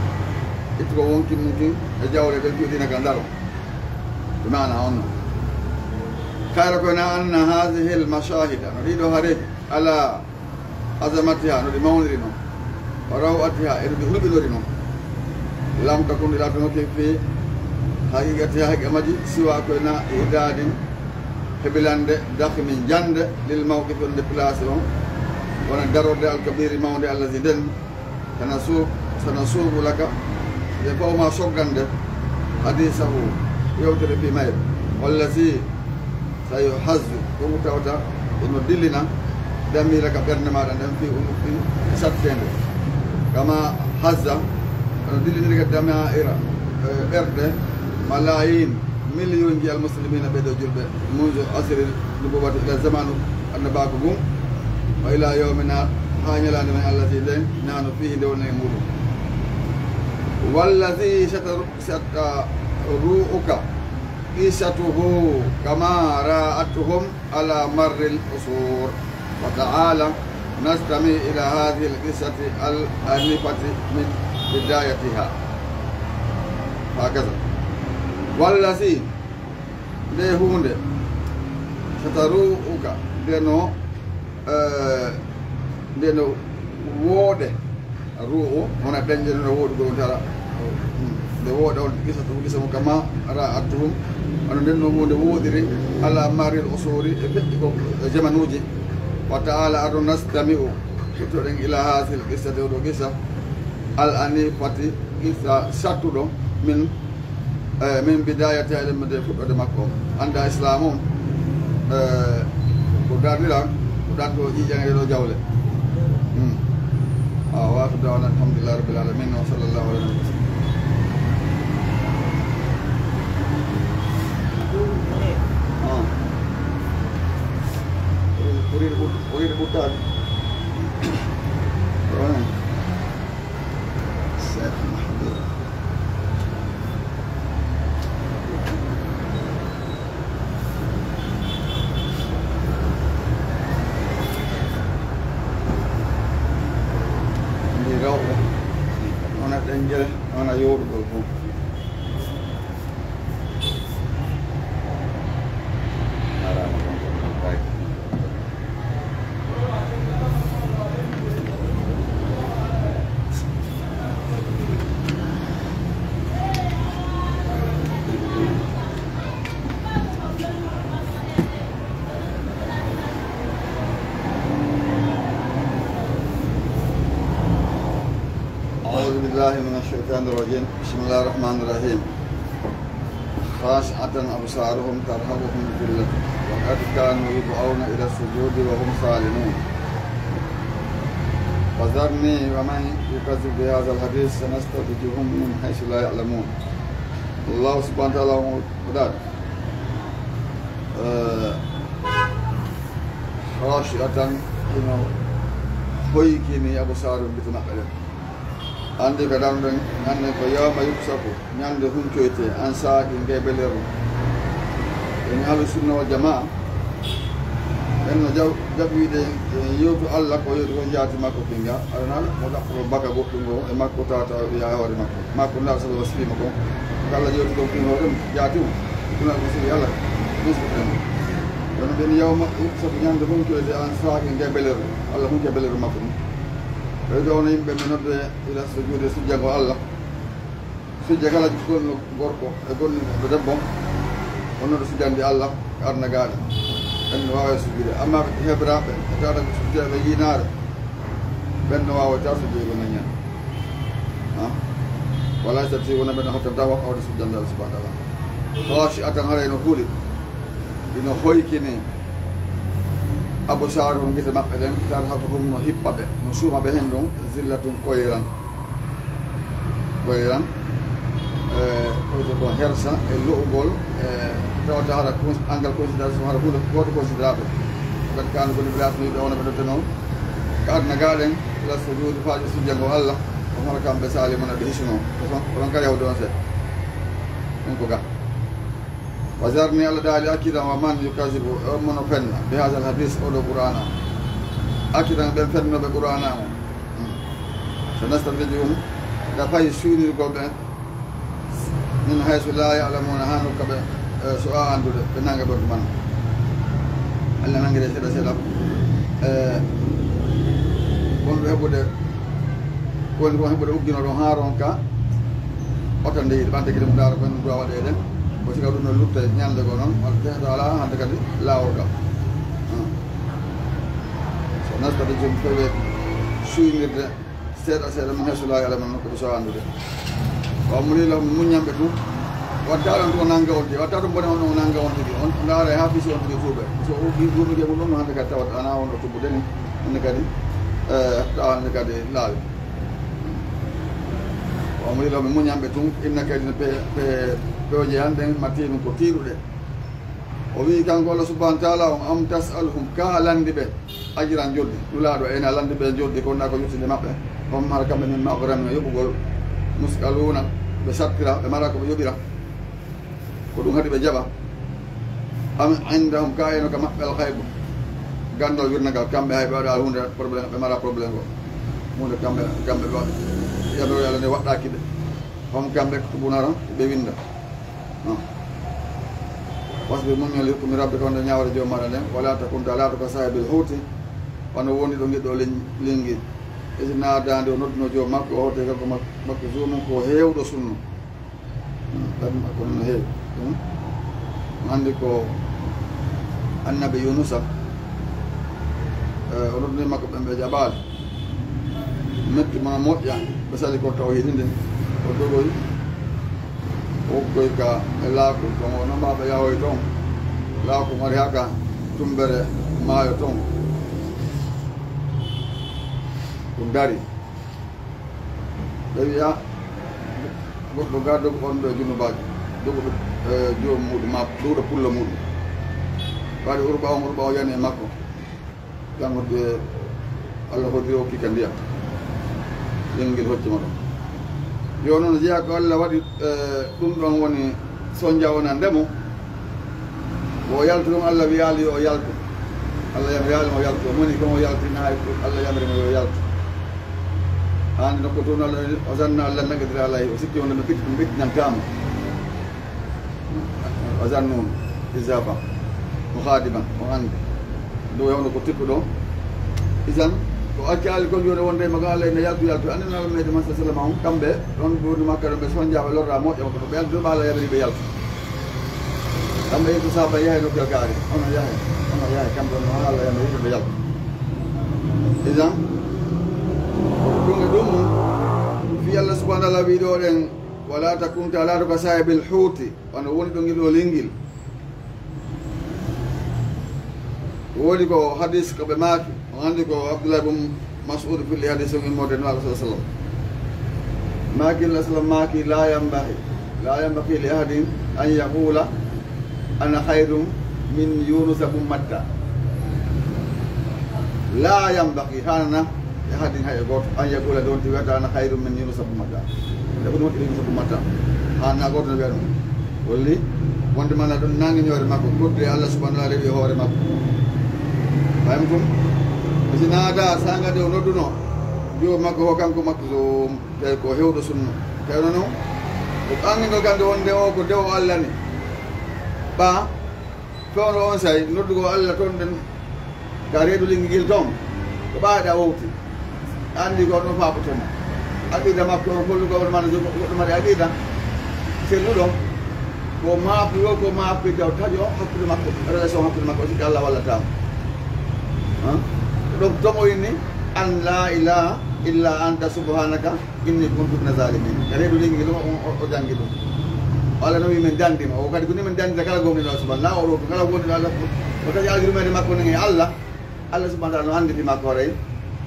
Ittugo wonki mum kin e jawle ɗen fii diina kan daro. Bi maana on non. Kayra ko na anna hadhihi al mashahida, no ɗiɗo hareeji, ala azamatiha, no ɗi mawniri non, wa raw'atiha, e no ɗi hulɓinori non. Lam takun, ɗi laatanoke fi haqiqatiha, haqiqa majji, siwa ko ena i'dadin, hebilande, dakhmin, jande, lil mawqifi, wonde place on, wona darorde al kabiri mawnde, allazi nden, sanasu-, sanasubu laka, nde fawma soggande, hadisahu, yewtere fi mayre, wallazi sayuhazzu, ɗum tawata ino dillina, damira ka ɓernde maaɗa nden, fi unuqi, e satteende. Kama hazza, ono dilliniri ka damaira, eh, ɓerɗe, malayin, miliyonji al muslimina, ɓe ɗo julɓe, munzu asril nubuwati, ila zamanu annabaaku ngun, wa ila yawmina, haa ñalaande men allazi nden, nahnu fihi, nde wonen e muɗum. Wallazi sataru-, sataru'uka qissatuhu kama ra'atuhum ala marril usur. Wa ta'ala nastami ila hadhihi al qissati al anifati min bidayatiha. Hakaza. Wallazi, nde huunde, sataru'uka, nde no, eh, nde no wooɗe, ru'u, wona ɗenƴere no wooɗugol on tara. Nde wooɗa on, qissatuhum, qissa mum, kama ra'atuhum, wano nden no huunde wooɗiri, ala marril usuri, e feƴƴi ko e jamanuuji. Wa ta'ala, ado nastami'u, hettoɗen ila hadhihi al qissati, oɗo qissa, al anifati, qissa sattuɗo, min, eh, min bidayati, eɗen mede fuɗɗode makko. Annda Islam on, eh, ko darnira, ko darto ƴiiƴan e ɗo jawle. Hmm. Ah, wa akhiru da'wana alhamdulillahi rabbil alamin, wa sallallahu ala nabiyyina. Ah. O yiɗi ɓur-, o yiɗi ɓurtaade. Cheikh Mahmoud. Ndi rawɓe, wona ɗenƴere, wona yooɗugol fof. أعوذ بالله من الشيطان الرجيم. بسم الله الرحمن الرحيم. خاشعة أبصارهم ترهقهم ذلة وقد كانوا يدعون إلى السجود وهم سالمون. فذرني ومن يكذب بهذا الحديث سنستدرجهم من حيث لا يعلمون. الله سبحانه وتعالى o daɗi. Eh, خاشعة, hino hoykini أبصارهم, gite maɓɓe ɗen. Anndi ko darnuɗen, anndi ko yawma yuksafu, ñande huncoyte, an saaqin, gay beleru. En ahlu sunna wal jamaa, en no jaw-, jaɓi wiide, e yewtu Allah ko yewtu ko jaati makko kinga, aɗa nana mo ɗaɓɓuɗo baka goɗɗum ngo e makko tata wiya e hoore makko. Makko ndaa sala o sifiima ko, ko Allah yewtu ɗum kin hoore mum, jaati mum, kuna ko sifi Allah, ɗum sifi ɗum. Kono ɓen yawma yuksafu ñande huncoyte, an saaqin, gay beleru, Allah hunke beleru makko ɗum. Ɓe ɗo wona yimɓe ɓe nodde ila sujuude sujjango Allah. Sujja kala gonɗo gorko e gonɗo debbo, on noon sujjande Allah, ko aduna gaaɗe. Ɓen no waawa sujjude. Amma hebraaɓe, e tawata ko sujjeeɓe yiinaare, ɓen no waawa ta sujjeego no ñande. Ha? Wala yastati'uuna, ɓen no hattanta wa-, wawde sujjande Allah subhanahu wa ta'ala. Khaashi'atan, haray no huli, ino hoykini, absaaruhum, gite maɓɓe ɗen, tarhaquhum, no hippa ɓe, no suuma ɓe hen ɗon, zillatun, koyran. Koyran, e, koyto ko hersa e lo'ugol, e, tawata hara cons-, angal considération hara huunde gooto considérable. Qad kaanu, ko ɗum laatani ɓe wona ɓe ɗotte noon. Ka aduna gaaɗen, ila sujuudi, faaji sujjango Allah, o hara kamɓe salimuuna ɓe hisuno. Ko son, ko ɗon kadi hawde on seeɗa. Ɗum ko ga. Wa zarni, Allah daali, accitan, wa man yukazzibu, e on mo no fenna, bi haazal hadiis, oo ɗoo Qur'aana. Accitan ɓen fennooɓe Qur'aana on. Hmm. Sanastadrijuhum, da fay suynirgol ɓe, min haysu laa ya'lamuuna, haa nokka ɓe, e, so a anndude, ɓe nanga ɓe ɗuman. Allah nangire seeɗa seeɗa. E, wonɓe heɓude Ko woni ko heɓude uggino ɗon haa ronka, otta nde yiɗi ɓanta gide mum, ndaara ko en ɗum waɗeede. Ko siga ɗum no lutta ñande goo noon, walla jehata alaa hannde kadi laawol kam. Ah. So nastata joom fewe suynirde seeɗa seeɗa, min haysu laa ya'lamuuna, nokku ɓe so anndude. Wa umlii lahum, mi muññan ɓe tun. Watta ɗon ko nanga on tigi, watta ɗum bone on ɗon nanga on tigi. On ndaara haa fisi on tigi tuuɓe. So o ɓi duumike mum ɗon, hannde kadi tawat ana wonno tubbude ni. Hannde kadi, eh, tawa hannde kadi laawi. Wa umlii lahum, mi muñan ɓe tun, inna kaydi, pe-, pe-, peeje an ɗen, matiinun, ko tiiɗuɗe. O wi'i kanko Allah subhanahu wa ta'ala on, am tas'aluhum, ka a landi ɓe, ajran, joddi. Nulaaɗo, ena landi ɓe joddi, ko wonaa ko yottinde maɓɓe. Hom hara kamɓe min maghramin, yoɓugol, musqaluuna, ɓe sattira, ɓe mara ko ɓe yoɓira. Ko ɗum haɗi ɓe jaɓa. Am indahum, ka eno ka maɓɓe, al ghaybu, ganndal wirnagal, kamɓe hay ɓe waɗa huunde problème, ɓe mara problème o. Huunde kamɓe, kamɓe ɓe waɗa. Yamiroore Allah nde waɗɗaaki ɓe. Hom kamɓe ko tubunara, ɓe winnda. Non. Wasbir, muññol, li hukmi rabbika, wonde ñaawre joom maɗa nden. Wala takun, ta laato ka saahibil huuti, wano woni ɗo ngiɗɗo lin-, lingi. Isi naadaande o nodduno joom makko, o hawte kanko mak-, makko zuumun ko heewɗo sunnu. Hmm, ɗum ko no heewi. Hmm? On anndi ko annabi Yunusa, eh, o noddunii makko ɓen ɓe jaɓaali. Metti mo no moƴƴa, ɓe sali ko tawhiidi ndin. O dogoyi, o ukkoyi ka e laaku, kono o noma ɓe yahoyi ton. Laaku mari haka tumbere maayo ton. Ɗum dari. Ɓe wi'a, goɗɗo ga dogu on ɗo junubaajo, dogu, eh, joom muɗum, ma ɗuuɗa pulla muɗum. Waɗi urba on, urba o yani e makko. Kanko de, Allah hoddiri okki ka ndiyam. Lengel hocci mo ɗon. Yo noon jeya ko Allah waɗi, eh, ɗum ɗon woni sonja wona ndemo. Ko o yaltu ɗum, Allah wiyaali yo o yaltu. Allah yamiraali mo o yaltu. O moni kam o yalti, na hay ko Allah yamiri mo yo o yaltu. Haani nokku toon Allah, o zanna Allah naqdira alayhi. O sikki wonde mi ɓitti-, mi ɓittinantaa mo. O zannu izafa. O haadiban, o anndi. Ɗum e hono ko tikkuɗo. Isan, ko accaali kon jooni wonde e maga Allah ina yaltu, yaltu. Anndi no Allah meɗi man sallallahu alaihi wasallam on, kamɓe, ɗon ɗo woni Makka ɗon ɓe sonjaaɓe lorra moƴƴa, ko ɓe yaltu, ɗum Allah yamiri ɓe yaltu. Kamɓe yetto saaba yahay nokkel kaari. Ono yahay. Ono yahay. Kamɓe no Allah yamiri ɓe yaltu. Idan, ɗum e ɗum, fi Allah subhanahu wa ta'ala wi ɗo ɗen, wala takun, ta laato ka saahibil huuti, wano woni ɗo ngel ɗo lingil. Woni ko hadis ko ɓe maaki. On anndi ko Abdullah ibn Mas'ud filli hadis on immorde no Allah sallallahu alaihi wasallam. Maaki, Allah sallam maaki, la yambaghi, la yambaghi li ahadin an yaqula, ana khayrun min Yunus ibn Matta. La yambaghi, haanana, Hadin hay e gooto, an yaqula, nde wonti wiyata, "Ana khayrun min Yunus ibn Matta." Nde ko ɗum woni Yunus ibn Matta. Haa na gooto no wiya ɗum. Holli wonde mana ɗum nangi ñoore makko, kodde Allah subhanahu wa ta'ala rewi e hoore makko. Fahimtum? Si naada sanga nde o nodduno, yo makko o kanko Makhzum, tawi ko hewɗo sunna. Tawi noon, ko ɓanngingol gannde wonde o ko dewo Allah ni. Ɓa, fewndo on say, noddugol Allah toon ɗen, ka reedu lingi ngil toon, ko ɓaaɗa wowti. Anndi ko ɗum faabotoma. Aqida makko on, hollugo on mana jogo, goɗɗo mari aqida selluɗo. Ko maaku yo, ko maaku taw taƴo hakkunde makko, relation hakkunde makko, sikki Allah wallata mo. Han? Ɗum tomo inni, an la ilaha illa anta subhanaka inni kuntu mina zalimin. E reedu lingi ɗum o, o, o janngi ɗum. O Allah no wi min danndima. O kadi ko ni min danndita kala gomɗinɗo Allah subhanahu. Na o ɗo ko kala gomɗinɗo Allah. O taƴi aljurumeede makko nen e Allah. Allah subhanahu wa ta'ala no anndi fi makko hoore.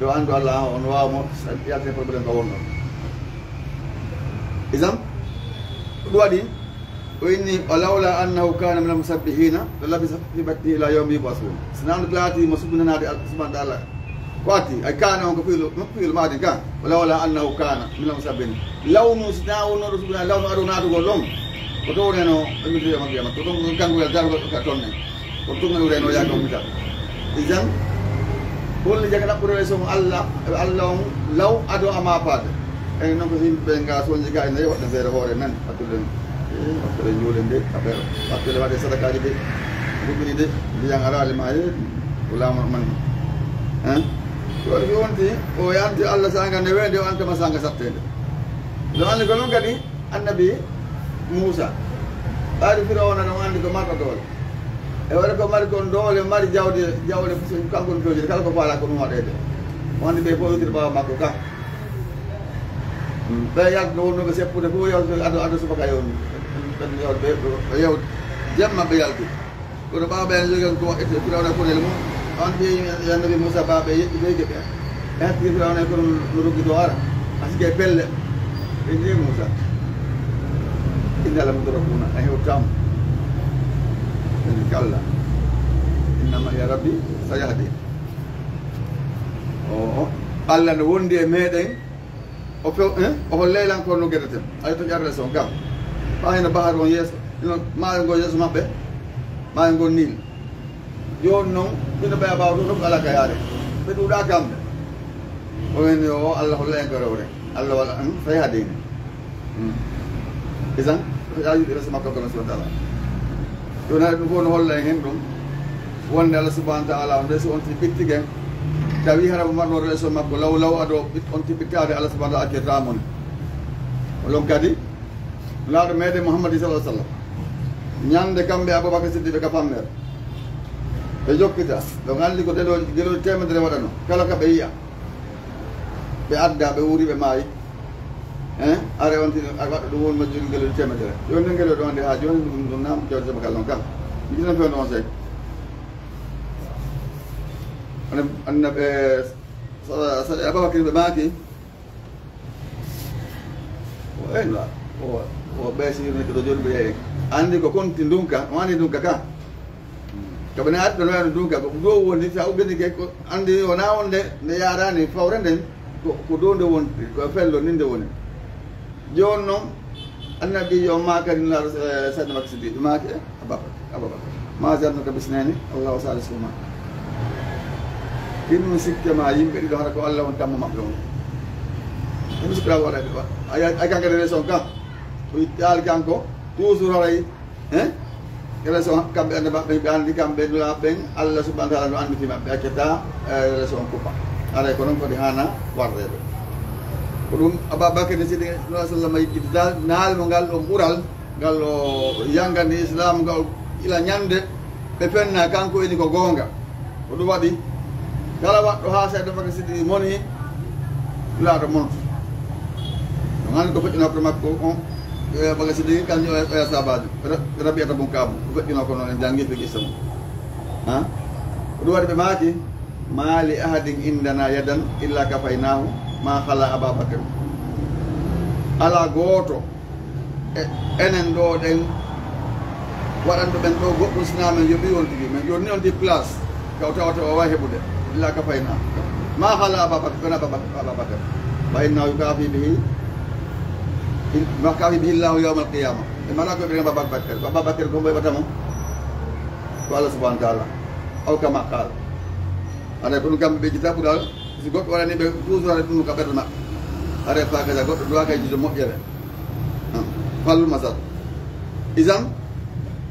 Yo anndu Allah on waawa mo yaltine problème ko wonno. Isan, ko ɗum waɗi, o inni, "Wa lawla annahu kana minal musabbihina, la labisa fi batnihi ila yawmi yub'athun." Si na on laati mo subnanaade Allah subhanahu wa ta'ala. Ko ati, ay kana on ko fi'lu, fi'lu maadin kan. Wa lawla annahu kana minal musabbihin. Lawnu si na wonno ɗo subnanaade, lawnu ado naatugol ɗon. Ko to woneno, e mi yawmal qiyamah. Ko ɗon kanko wel dargol ka tonne. Ko ɗum ɗum reno yaaka o mita. Isan, holli jaga ɗaɓɓude relation Allah, e Allah on law ado ama faade. Enen noon ko yimɓe ɓe nga soñji ka ene waɗde feere hoore men, wattude, eh, wattude juule nde, affaire, wattude waɗde sadakaaji de, rubini de, ndiyan araali ma, eh, ko laamu man. Hein? Ko waɗi wonti, o yanti Allah sanga nde weende, o antama sanga satteende. Ɗo anndi ko noon kadi, Annabi Muusa, ɓayri Firawna ɗon anndi ko marɗo doole. E waɗa ko mari kon doole, mari jawdi, jawle fof, kanko no fewjide, kala ko faala ko ɗum waɗeede. O anndi ɓe fof yewtiri ɓaawo makko ka. Ɓe yaltuno wonno ɓe seppude fof yewtude ado, ado subaka yewmi. Ɓe, ɓe, ɓe, ɓe yewti. Jemma ɓe yalti. Kono ɓaawo ɓe jogi ko waɗete Firawna konel mum, on ɓe annabi Muusa ɓaawo ɓe yeɗɗitoyde ɓe. Ɓe hatti Firawna kono no ruggi to ara. Asike pelle. Ɓe ndi Muusa. Inna la mudrakuna, a hewtam. Ɓe ndi kalla. Inna ma ya rabbi sayahdi. O, o, Allah no wondi e meɗen. O few, eh? O hollay lan ko no geɗeten. Ay to ƴarre son kam. Ɓa hino bahar on yeeso. Hino maayo ngo yeeso maɓɓe. Maayo ngo Nil. Jooni noon, ɓe no ɓeya ɓaawa ɗum, ɗum alaa ka yaade. Ɓe ɗuuɗaa kamɓe. O woni o, Allah holla en ko rewre. Allah wala, hmm, fay haa deeni. Hmm. Isan, ko ƴaawi ɗum resa makko kono subhanahu wa ta'ala. Jooni haɗa ɗum fof no holla en heen ɗum. Wonde Allah subhanahu wa ta'ala, on resu on ti ɓittike. Tawi hara mo marno reso makko law law ado ɓit-, on ti ɓittaade Allah subhanahu wa ta'ala accirta mon. Olon kadi, laaɗo meɗen Muhammad sallallahu alaihi wasallam. Ñande kamɓe Abubakar Siddiq ɓe ka fanner. Ɓe jokkita, ɓe nganndi ko delooji, delooji teemedere waɗano. Kala ka ɓe yiya. Ɓe adda, ɓe wuuri, ɓe maayi. Hein? Are on tino, a waɗa ɗum won majjiri ngel teemedere. Jooni nde ngel ɗo nde haa jooni ɗum, ɗum naam jawdi jama kala on kam. Mi ɗiɗon fewndo on sey. Anna, anna, eh, sa, sa, Abubakar ɓe maaki. O en wa, o, o ɓe sirni ko ɗo jooni ɓe yeey. Anndi ko konti ndunka, o anndi ndunka ka. Ka ɓe naati ɗo noyano ndunka, ko ɗum ɗo woni, sa ubbini ke, ko anndi o na wonde, nde yaarani fawre nden, ko, ko dow nde woni, ko fello ni nde woni. Jooni noon, annabi yo maakani laaɗo, eh, Sayyidina Bakr Siddiq, maaki, eh, Ababakar, Ababakar. Ma zannuka bisnayni, Allahu salisuhuma. Hino sikke ma yimɓe ɗiɗo hara ko Allah on tammo maɓɓe on. Hino sikke ma waɗa, a, a, a kankare raison kan. O ittaali kanko, toujours haray, hein? Raison kamɓe ande maɓɓe, ɓe andi kamɓe nulaaɓe ɓen, Allah subhanahu wa ta'ala no andi fi maɓɓe, accata, eh, raison kuɓɓa. Haray ko noon kadi haana warreede. Ko ɗum Ababakar Siddiq, sallallahu alaihi wasallam, yejjitata naal mo ngal ɗon ɓural. Ngal o yangani Islam ngal ila ñande ɓe fenna kanko ini ko goonga. Ko ɗum waɗi kala waɗɗo haa seeɗa Bakar Siddiq moni laaɗo monto. No ngani ko feƴƴino hakkunde makko on, e Bakar Siddiq kanjum o, o sahabajo, Ra-, Rabi'ata bun Ka'b. Ko feƴƴino ko noon en janngi fi qissa mum. Ha? Ko ɗum waɗi ɓe maaki, "Ma li ahadin indana yadan illa kafaynahu ma khala Aba Bakr." Alaa gooto e enen ɗo ɗen waɗanɗo ɓen ɗo goɗɗum sina men yoɓi on tigi. Men jonni on tigi place. Kaw tawata o wawi heɓude. Illa kafayna. ما خلا أبا بكر، كان أبا بكر، أبا بكر. فإنه يكافئ به، يكافئ به الله يوم القيامة. E mala ko ɓe Ababakar, Ababakar ko mboy batamo. Ko Allah subhanahu wa ta'ala. Aw kama qala. Ana kun kam ɓe jita ɓural, si goɗɗo waɗani ɓe toujours ana ɗum ka ɓerɗe maɓɓe. Are fa kaza goɗɗo duwa kay jijo moƴƴere. Fal masal. Idan,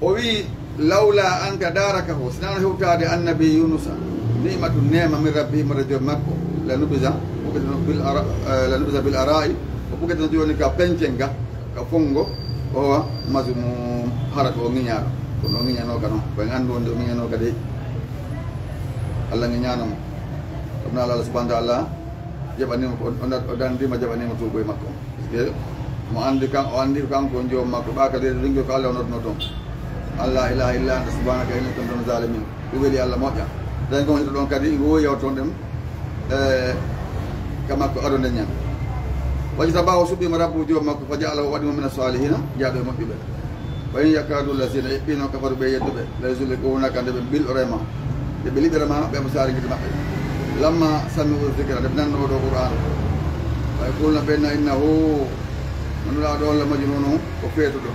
o wi, lawla an tadarakahu, sinano hewtade annabi Yunusa, ni'matu neema min rabbihi mara joom makko, la nubisa, ɓuketeno bil ara, eh, la nubisa bil ara'i, o ɓuketeno joni ka pencen ga, ka fongo, o wa mazmum, hara ko o ŋiñaɗo, kono o ŋiñanoka noon, ko en andu wonde o ŋiñanoka de, Allah ŋiñano mo. Ɗum na Allah subhanahu wa ta'ala, jaɓanimo ko o, o, o dandima jaɓanimo tuubo e makko. Parce que mo andi kan, o andi ko kanko on joom makko, ɓa kadi ringo ko Allah o nodduno toon. Allah ilaha illa anta subhanaka inni kuntu minaz zalimin. Ɗum weli Allah moƴƴa. Dañ ko woni ɗon kadi ngo yewto ɗum. E kama ko ado ndeñan. Wajta bawo suɓɓima rabbu joom makko fa ja'alahu waɗimo min as-salihina, jaaɗo e moƴƴuɓe. Wa in yakadu allazina eɓɓino kafaru ɓe yedduɓe la yuzliquna kande ɓe bil orema. Nde ɓe liɓirama ɓe mo saari gite maɓɓe. Lamma sami'u zikra, nde ɓe nanno oɗo Qur'an. Wa yaquluna ɓe na innahu, no nulaaɗo on la majnunu, ko feetuɗo.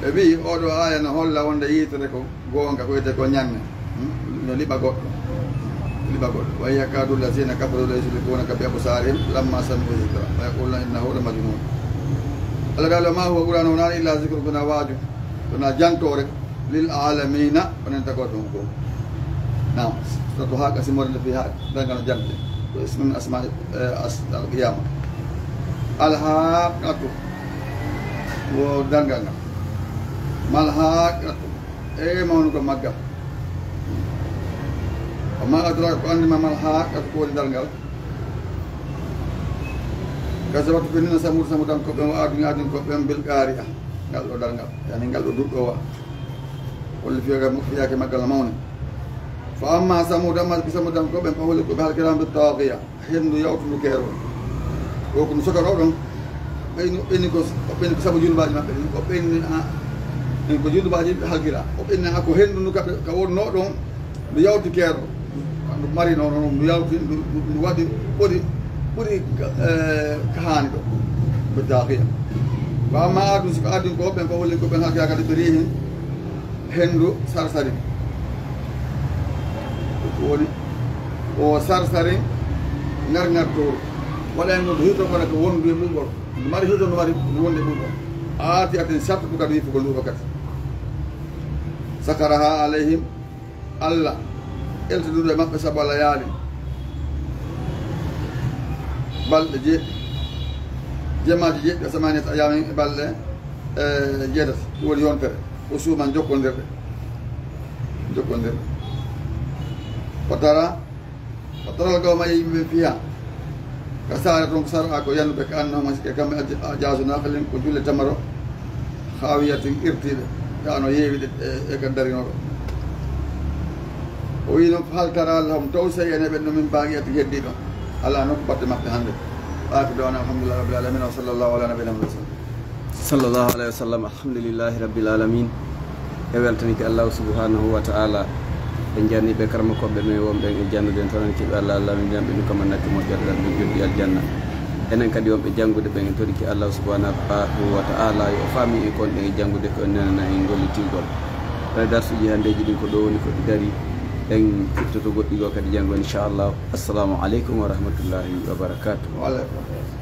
Ɓe mbi oɗo aya no holla wonde yitere ko goonga, ko wiyete ko ñanne. Hmm? No liɓa goɗɗo. Liɓa goɗɗo. Wa yakadu allazina kafaru la yuzliquna ka bi absarihim lamma sami'u zikra. Wa yaquluna innahu la majnun. Allah taala ma huwa Qur'an wonani illa zikru, kona waaju. Kona jantore. Lil alamina, onen tagoto on fof. Naam, suratu Haqa, si mawɗo fi Haqa, darngal no jante. Ko ismu min asma'i, eh, as-, al qiyama. Al Haqatu, wo darngal ngal. Mal Haqatu, e mawnugo maggal. Wa ma adraka, ko anndi ma mal Haqatu, ko woni darngal. Kazabat, ɓe nina Samud, Samudankooɓe, wa Adun, Adunnkooɓe, bil qari'a. Ngal ɗo darngal, yani ngal ɗo duɗɗo wa. Holli fiyaka, fiyake maggal no mawni. Fa amma Samud, amma ko Samudankooɓe, fa uhliku, ɓe halkiraama bi taghiya. Henndu yawtundu keerol. O ko no sokata o ɗon. Ɓeyni, ɓeyni ko, ɓeyni ko sabu junubaaji maɓɓe ɗin. O ɓeyni, a, en ko junubaaji ɓe halkira. O ɓeyni, a, ko henndu ndu ka, ka wonnoo ɗon. Ndu yawti keerol. Ndu mari noon, noon, ndu yawti, ndu, ndu, ndu waɗi ɓuri, ɓuri, eh, ka haani ɗo. Ɓe taakiya. Wa amma Adun, si ko Adun ko ɓen, fa uhliku, ɓen halkira kadi bi rihin. Henndu sarsarin. Ko woni o sarsarin ngar ngar tooro. Waɗa en ndu hito kono ko wondu e ɓuɓol. Ndu mari hito, ndu mari ndu wonde ɓuɓol. Aati aten sartu ɗum kadi wifugo ndu ɗo kadi. Sakaraha alayhim, Allah elti ndu e maɓɓe saba layaali. Balɗe jeeɗi. Jemaaji jeeɗi, samaniyat ayamin e balɗe, e, jeetati. Ɗum woni yontere. Husuman jokkondirɗe. Jokkondirɗe. Wa tara, wa tara al qawma, yimɓe fiha. Ka saare toon ko sar'a ko yannuɓe ka annahum, sikke kamɓe aj-, ajazu nakhlin ko julle tamaro. Khawiyatin irtiiɗe. Ka no yeewi ɗe e, e ka darinoɗo. O wi noon, hal tara lahum, taw sey ene ɓen no min baqiyatin heddiiɗo. Alaa noon ko batte maɓɓe hannde. Wa akhiru da'wana alhamdulillahi rabbil alamin wa sallallahu ala nabiyyina Muhammad. Sallallahu alayhi wa sallam. Alhamdulillahi rabbil alamin. E weltanike Allahu subhanahu wa ta'ala. En jarni ɓe karma koɓɓe men wonɓe e jannude en tonan kiɓe Allah, Allah min jamɓe ɗum kama natti moƴƴere ɗan ɓe joddi aljanna. Enen kadi wonɓe janngude ɓen en toriki Allahu subhanahu wa ta'ala yo o faami en kon ɗen e janngude ko en nenana en gollitingol. Ɗo darsuji handeji ɗin ko ɗo woni ko ɗi dari. En fittoto goɗɗi goo kadi janngo inchallah. Assalamu aleykum wa rahmatullahi wa barakatuh. Wa aleykum salam.